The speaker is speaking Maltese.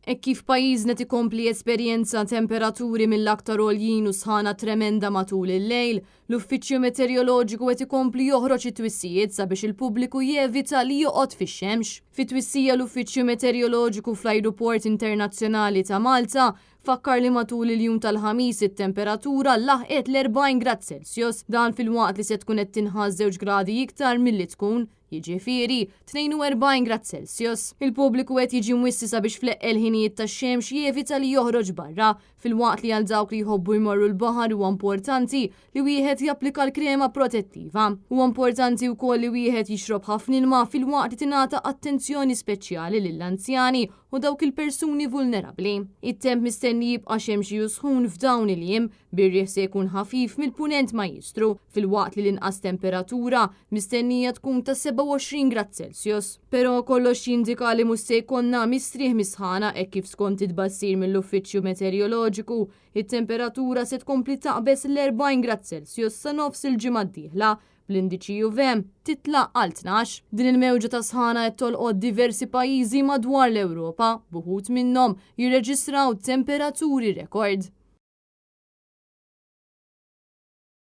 Hekk kif pajjiżna qed ikompli jesperjenza temperaturi mill-aktar għoljin u sħana tremenda matul il-lejl, l-Uffiċċju Meteoroloġiku qed ikompli joħroġ it-twissijiet sabiex il-pubbliku jevita li joqgħod fix-xemx. Fi twissija l-Uffiċċju Meteoroloġiku fl-Ajruport Internazzjonali ta' Malta fakkar li matul il-jum tal-Ħamis it-temperatura laħqet l-40 grad Celsius, dan filwaqt li se tkun qed tinħass żewġ gradi iktar milli tkun jiġifieri 42 grad Celsius. Il-pubbliku qed jiġi mwissi sabiex fl-eqqel ħinijiet tax-xemx jevita li joħroġ barra, filwaqt li għal dawk li jħobbu jmorru l-baħar huwa importanti li wieħed japplika l-krema protettiva. Huwa importanti wkoll li wieħed jixrob ħafna ilma filwaqt li tingħata attenzjoni speċjali lill-anzjani u dawk il-persuni vulnerabbli. It-temp mistenni jibqa' xemxi u sħun f'dawn il-jiem, bir-riħ se jkun ħafif mill-Punent Majjistru, filwaqt li l-inqas temperatura mistennija tkun ta' 27 grad Celsius. Però kollox jindika li mhux se jkollna mistrieħ mis-sħana hekk kif skont it-tbassir mill-Uffiċċju Meteoroloġiku, it-temperatura se tkompli taqbeż l-40 grad Celsius sa nofs il-ġimgħa d-dieħla, bl-indiċi UV titla' għal 12. Din il-mewġa ta' sħana qed tolqot diversi pajjiżi madwar l-Ewropa, b'uħud minnhom jirreġistraw temperaturi rekord.